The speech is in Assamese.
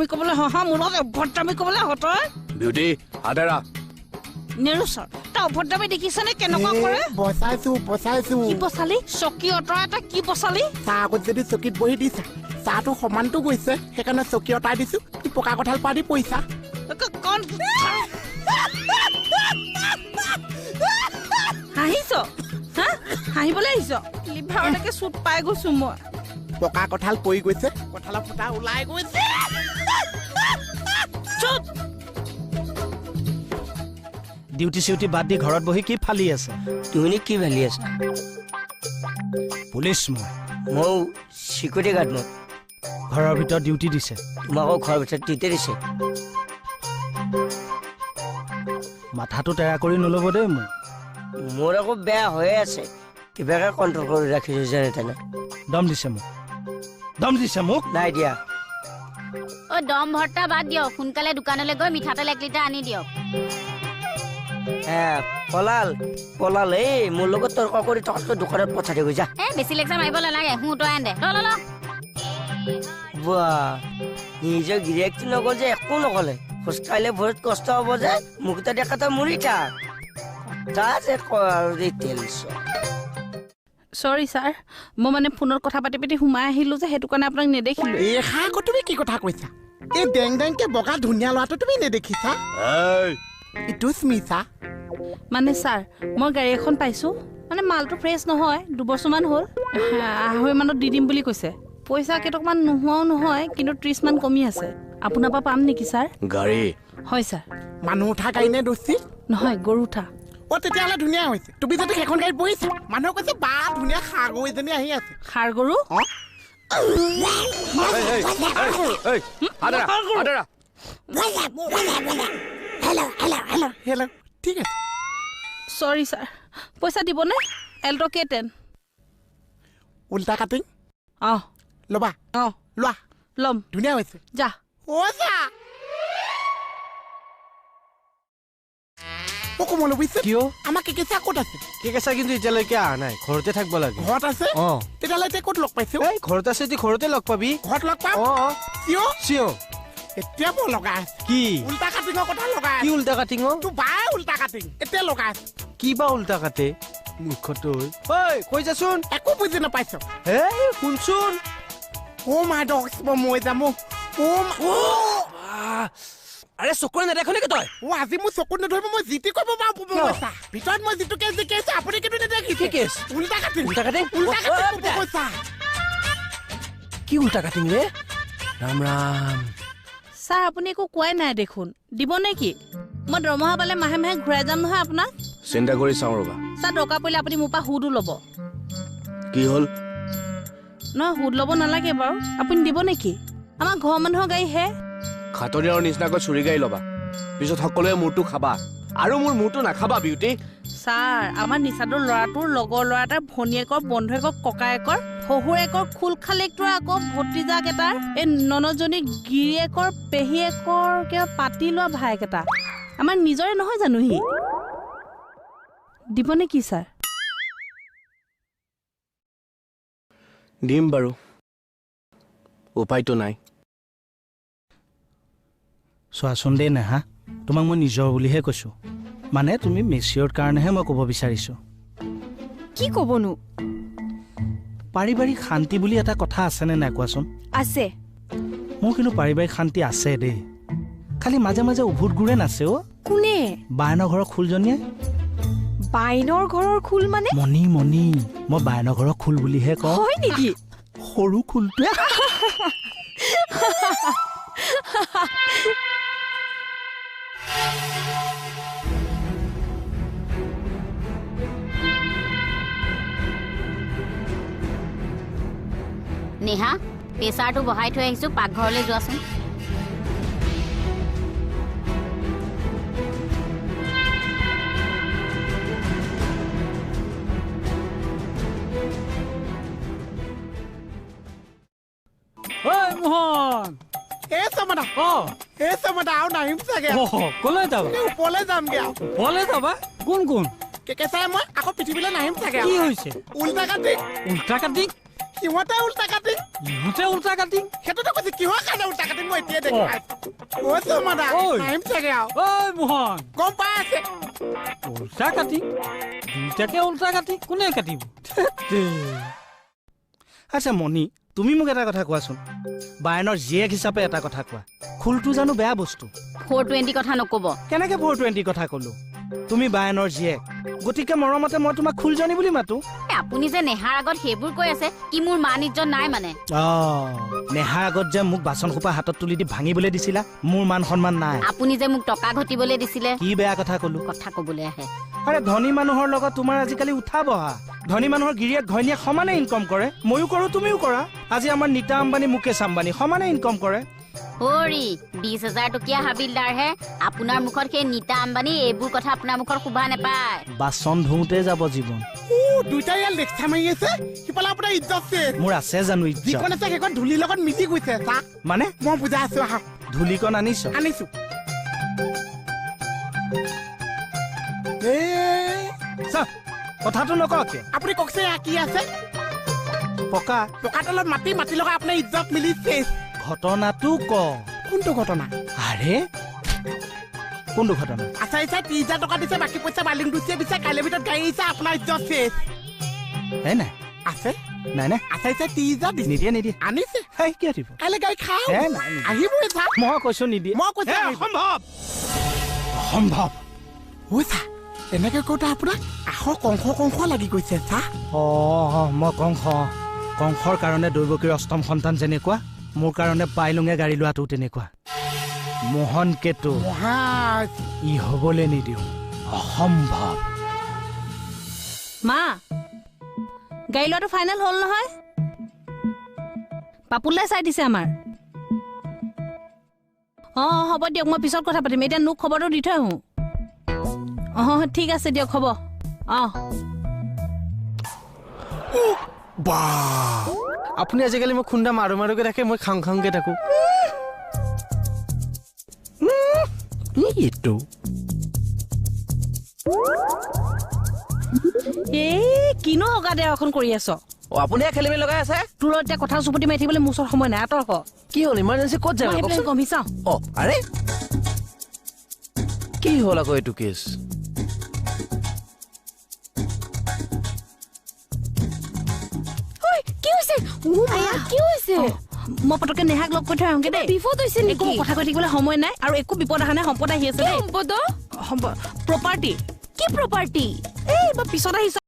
অভদ্ৰামি ক'বলৈ হা মোৰ লগত অভদ্ৰামি ক'বলৈ আহ তই? বিউটি আদেৰা নেৰো ছাৰ, তই অভদ্ৰামি দেখিছনে কেনেকুৱা কৰে? বচাইছো বচাইছো। কি বচালি? চকী অঁতৰাই তই কি বচালি? চাহ আগত যদি চকীত বহি দিছা, চাহটো সমানটো গৈছে, সেইকাৰণে চকী অঁতৰাই দিছো। পকা কঁঠাল পৰা দি পইচা হাঁহিছ? হা, হাঁহিবলৈ আহিছ? লিভাৰলৈকে চুট পাই গৈছো মই। পকা কঁঠাল পৰি গৈছে, কঁঠালৰ ফুটা ওলাই গৈছে। চুপ। ডিউটি চিউটি বাদ দি ঘৰত বহি কি ফালি আছে? তুমি কি ফালি আছা? পুলিচ মই। ময়ো চিকিউৰিটি গাৰ্ড। মই ঘৰৰ ভিতৰত ডিউটি দিছে। তোমাকো ঘৰৰ ভিতৰত ডিউটি দিছে? মাথাটো টেৰা কৰি নল'ব দেই মোক। মোৰ আকৌ বেয়া হৈয়ে আছে, কিবাকে কণ্ট্ৰল কৰি ৰাখিছোঁ যেনে তেনে। দম দিছে মোক, দম দিছে মোক। নাই দিয়া। অ দম ভৰ্তা বাদ দিয়ক, সোনকালে দোকানলৈ গৈ মিঠাতেল 1 লিটাৰ আনি দিয়ক। হে পলাল পলাল, এই মোৰ লগত তৰ্ক কৰি টকাটো দোকানত পঠাই দিগৈ যা। এ বেছি লেকচাৰ মাৰিব নালাগে, হু তই আন দে, ল ল। বাহ, নিজৰ গিৰিয়েকটো নগ'ল যে একো নক'লে, খোজকাঢ়িলে ভৰিত কষ্ট হ'ব যে, মুখটা দেখাটো মৰি থাক। কথা যে কয় আৰু দেই টেনচন। চৰি ছাৰ, মই মানে ফোনত কথা পাতি পাতি সোমাই আহিলোঁ যে, সেইটো কাৰণে আপোনাক নেদেখিলোঁ। এই আকৌ তুমি কি কথা কৈছা? এই ডেং ডেংকে বগা ধুনীয়া ল'ৰাটো তুমি নেদেখিছা? ইটো মিছা। মানে ছাৰ, মই গাড়ী এখন পাইছোঁ, মানে মালটো ফ্ৰেছ নহয়, 2 বছৰমান হ'ল, 2.5 মানত দি দিম বুলি কৈছে। পইচা কেইটকামান নোহোৱাও নহয়, কিন্তু 30 মান কমি আছে। আপোনাৰ পৰা পাম নেকি ছাৰ? গাড়ী? হয় ছাৰ। মানুহ উঠা গাড়ী নে দোষী? নহয়, গৰু উঠা। অ তেতিয়াহ'লে ধুনীয়া হৈছে। তুমি যদি সেইখন গাড়ীত বহিছা, মানুহে কৈছে বা ধুনীয়া ষাঁড় গৰু এজনী আহি আছে। ষাঁড় গৰু? ঠিক আছে। চৰি ছাৰ, পইচা দিবনে? Alto' K10। উল্টা কাটিং? অঁ। ল'বা? অঁ। লোৱা। ল'ম। ধুনীয়া হৈছে। যা। অ' যা। অ কোমল বুজিছে? কিয়? আমাৰ কেকেচা ক'ত আছে? কেকেচা কিন্তু এতিয়ালৈকে অহা নাই, ঘৰতে থাকিব লাগে। ঘৰত আছে? অঁ। তেতিয়াহ'লে এতিয়া ক'ত লগ পাইছো? এই ঘৰত আছে যদি ঘৰতে লগ পাবি। ঘৰত লগ পাম? অঁ। চিঅ'? চিঅ'। এতিয়া মই লগাই আছে। কি? উল্টা কাটিঙৰ কথা লগাই। কি উল্টা কাটিঙৰ? তোৰ বাই উল্টা কাটিং এতিয়া লগাই আছে। কি বা উল্টা কাটে মূৰ্খটো? ঐ কৈ যাচোন। একো বুজি নাপাইছ। এই শুনচোন। অ' মাই ডগছ, মই যাম। অ' আৰে চকুৰে নেদেখ নেকি তই? অ আজি মোৰ চকুত নধৰিব, মই যি টি কৰিব পাৰোঁ। ভিতৰত মই যিটো কেছ দেখিছো আপুনি কিন্তু নেদেখিছে। কি কেছ? উল্টা কাটিং। উল্টা কাটিং? উল্টা কাটিং। কি উল্টা কাটিং ৰে? ৰাম ৰাম। ছাৰ আপুনি একো কোৱাই নাই দেখোন, দিব নে কি? মই দৰমহা পালে মাহে মাহে ঘূৰাই যাম নহয় আপোনাক। চিন্তা কৰি চাওঁ ৰ'বা। ছাৰ দৰকাৰ পৰিলে আপুনি মোৰ পৰা সুদো ল'ব। কি হ'ল? নহয় সুদ ল'ব নালাগে বাৰু, আপুনি দিব নেকি? আমাৰ ঘৰৰ মানুহৰ গাড়ী হে। খাটনিয়াৰৰ নিচিনাকৈ চুৰি গাড়ী ল'বা, পিছত সকলোৱে মূৰটো খাবা আৰু মোৰ মূৰটো নাখাবা বিউটি। ছাৰ আমাৰ নিচাটোৰ ল'ৰাটোৰ লগৰ ল'ৰা এটাৰ ভনীয়েকৰ বন্ধুৱেকৰ ককায়েকৰ শহুৰেকৰ খোল খালেকটোৰ আকৌ ভতিজাক এটাৰ এই ননজনী গিৰিয়েকৰ পেহীয়েকৰ কিবা পাতি লোৱা ভায়েক এটা, আমাৰ নিজৰে নহয় জানো সি? দিব নেকি ছাৰ? দিম বাৰু, উপায়টো নাই। চোৱাচোন দেই নেহা, তোমাক মই নিজৰ বুলিহে কৈছোঁ, মানে তুমি মেচিয়ৰ কাৰণেহে মই ক'ব বিচাৰিছোঁ। কি ক'বনো? পাৰিবাৰিক শান্তি বুলি এটা কথা আছেনে নাই কোৱাচোন? আছে। মোৰ কিন্তু পাৰিবাৰিক শান্তি আছে দেই, খালি মাজে মাজে উভুত গুৰে নাচে অ'। কোনে? বায়নৰ ঘৰৰ খোলজনীয়ে। বায়নৰ ঘৰৰ খোল মানে? মণি মণি, মই বায়নৰ ঘৰৰ খোল বুলিহে কওঁ। হয় নেকি? সৰু খোলটোৱে। নেহা, প্ৰেছাৰটো বহাই থৈ আহিছোঁ, পাকঘৰলৈ যোৱাচোন। মোহন। এই চমদা। অ। এই চমদা আৰু নাহিম চাগে। কলৈ যাবা? ওপৰলৈ যামগে আৰু। ওপৰলৈ যাবা? কোন কোন? কেকেচাই মই আকৌ পৃথিৱীলৈ নাহিম চাগে। কি হৈছে? উল্টা কাটিং। উল্টা কাটিং? সিহঁতে উল্টা কাটিং, ইহঁতে উল্টা কাটিং। সেইটোতো কৈছে, কিহৰ কাৰণে উল্টা কাটিং মই এতিয়া দেখাই কৈছো। মাদা আহিম চাগে আৰু। ঐ মোহন, গম পাই আছে। উল্টা কাটিং, দুইটাকে উল্টা কাটিং কোনে কাটিব? আচ্ছা মণি, তুমি মোক এটা কথা কোৱাচোন, বায়নৰ জীয়েক হিচাপে এটা কথা কোৱা, খোলটো জানো বেয়া বস্তু? 420 কথা নক'ব। কেনেকে 420 কথা ক'লো? তুমি বায়নৰ জীয়েক, গতিকে মৰমতে মই তোমাক খোলজনী বুলি মাতো। আপুনি যে নেহাৰ আগত সেইবোৰ কৈ আছে, কি মোৰ মান ইজ্জত নাই মানে? অ, নেহাৰ আগত যে মোক বাচন সোপা হাতত তুলি দি ভাঙিবলৈ দিছিলা, মোৰ মান সন্মান নাই? আপুনি যে মোক টকা ঘটিবলৈ দিছিলে। কি বেয়া কথা ক'লো? কথা ক'বলৈ আহে। আৰে ধনী মানুহৰ লগত তোমাৰ আজিকালি উঠা বহা। ধনী মানুহৰ গিৰিয়েক ঘৈণীয়েক সমানে ইনকম কৰে, ময়ো কৰোঁ তুমিও কৰা। আজি আমাৰ নীতা আম্বানী মুকেশ আম্বানী সমানে ইনকম কৰে। হৰি, 20,000 টকীয়া হাবিলদাৰহে আপোনাৰ মুখত সেই নীতা আম্বানী এইবোৰ কথা আপোনাৰ মুখত শোভা নাপায়। বাচন ধুওঁতে যাব জীৱন। দুইটাই ইয়াত লেকচাৰ মাৰি আছে, সিফালে আপোনাৰ ইজ্জত মোৰ আছে জানো? ইজ্জত যিখন আছে সেইখন ধূলিৰ লগত মিলি গৈছে। চা মানে মই বুজাই আছো। আহা, ধূলিকণ আনিছ? আনিছো। চা, কথাটো নকওঁ কিয়? আপুনি কওকচোন, এয়া কি আছে? পকা। পকা তলত মাটি, মাটি লগত আপোনাৰ ইজ্জত মিলিছে। ঘটনাটো ক। কোনটো ঘটনা? আৰে কোনটো ঘটনা? আচ্ছা আচ্ছা, 30,000 টকা দিছে, বাকী পইচা বালিং দুচিয়ে দিছে, কাইলৈ ভিতৰত গাড়ী আহিছে, আপোনাৰ ইজ্জত শেষ। নাই নাই আছে নাই নাই। আচ্ছা আচ্ছা, 30,000 দিছে। নিদিয়ে নিদিয়ে। আনিছে। কিয় দিব? কাইলৈ গাড়ী খাওঁ আহিবই। মই কৈছো নিদিয়ে। মই কৈছো অসম্ভৱ, অসম্ভৱ। ঐ চা, এনেকে কওঁতে আপোনাক আশ কংস কংস লাগি গৈছে। চা। অ, মই কংস। কংসৰ কাৰণে দৈৱকীৰ অষ্টম সন্তান যেনেকুৱা, মোৰ কাৰণে বাইলুঙে গাড়ী লোৱাটো তেনেকুৱা। মোহন কেতু ই হ'বলৈ নিদিওঁ, অসম্ভৱ। মা, গাড়ী লোৱাটো ফাইনেল হ'ল নহয়? পাপুলাই চাই দিছে আমাৰ। অঁ হ'ব দিয়ক, মই পিছত কথা পাতিম, এতিয়া মোক খবৰটো দি থৈ আহোঁ। অঁ ঠিক আছে দিয়ক, হ'ব। অঁ আপুনি আজিকালি মোক খুন্দা মাৰো মাৰোকে থাকে, মই খাং খাংকে থাকো। এইটো এই কিনো হকা দেও এখন কৰি আছ? অ, আপুনি খেলি মেলি লগাই আছে। তোৰ এতিয়া কথা চুপতি মাৰি থাকিবলৈ মোৰ ওচৰত সময় নাই, আঁতৰ হ। কি হ'ল? ইমাৰ্জেঞ্চি ক'ত যাম? কমি চাওঁ। অ, আৰে কি হ'ল আকৌ এইটো কেছ? কি হৈছে? মই পটককে নেহাক লগ কৰি থৈ আহোঁগে দেই। বিপদ হৈছে নেকি? একো কথা কৈ থাকিবলৈ সময় নাই আৰু একো বিপদ অহা নাই, সম্পদ আহি আছে দেই। সম্পদ? প্ৰপাৰ্টি। কি প্ৰপাৰ্টি? এই মই পিছত আহিছো।